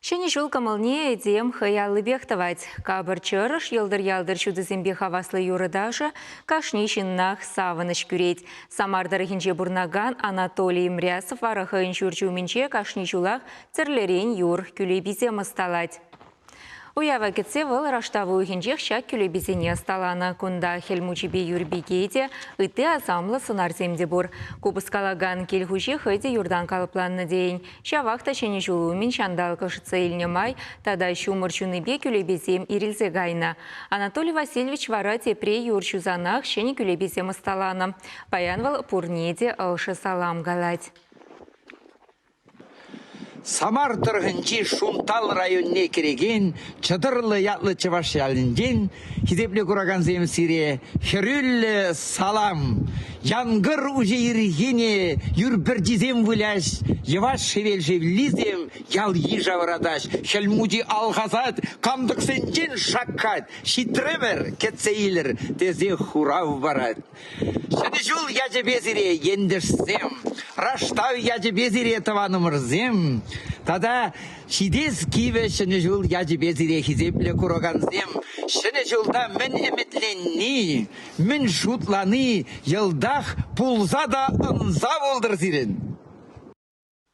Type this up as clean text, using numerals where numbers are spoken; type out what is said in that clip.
Ҫӗнӗ ҫул кӑмӑлне этем хӑй аллипех тӑвать. Капӑр чӑрӑш йӑлтӑр-ялтӑр ҫутӑсемпе хаваслӑ юрӑ-ташӑ кашни ҫыннах савӑнӑҫ кӳрет. Самар тӑрӑхӗнче пурӑнакан Анатолий Мрясов вара хӑйӗн ҫурчӗ умӗнче кашни ҫулах тӗрлӗрен юр кӳлеписем ӑсталать. Уява кӗтсе вӑл раштав уйӑхӗнчех ҫак кӳлепесене ӑсталанӑ. Кунта Хӗл Мучипе Юрпике те, ытти асамлӑ сӑнарсем те пур. Купӑс калакан кил хуҫи хӑй те юртан калӑпланнӑ тейӗн. Ҫавах та Ҫӗнӗ ҫул умӗн ҫанталӑк ӑшӑтса илнӗ май тата ҫумӑр ҫунипе кӳлепесем ирӗлсе кайнӑ. Анатолий Васильевич вара тепре юр ҫусанах ҫӗнӗ кӳлепесем ӑсталанӑ. Паян вӑл пурне те ӑшӑ салам калать. Самар тӑрӑхӗнчи Шунтал районне кӗрекен Чӑтӑрлӑ ятлӑ чӑваш ялӗнчен хисеплӗ куракансем сире хӗрӳллӗ салам! Янкӑр уҫӑ ирхине юр пӗрчисем выляҫ, йӑваш хӗвел шевлисем ял-йыша вӑратаҫ, Хӗл Мучи алхасать, кантӑксенчен шаккать, ҫитрӗмӗр, кӗтсе илӗр, тесе хурав парать. Ҫӗнӗ ҫул ячӗпе сире, ентешсем, Раштав ячӗпе сире, тӑванӑмӑрсем, тата ҫитес кивӗ Ҫӗнӗ ҫул ячӗпе сире, хисеплӗ куракансем, Ҫӗнӗ ҫулта мӗн ӗмӗтленни, мӗн шутлани йӑлтах пулса та ӑнса пултӑр сирӗн.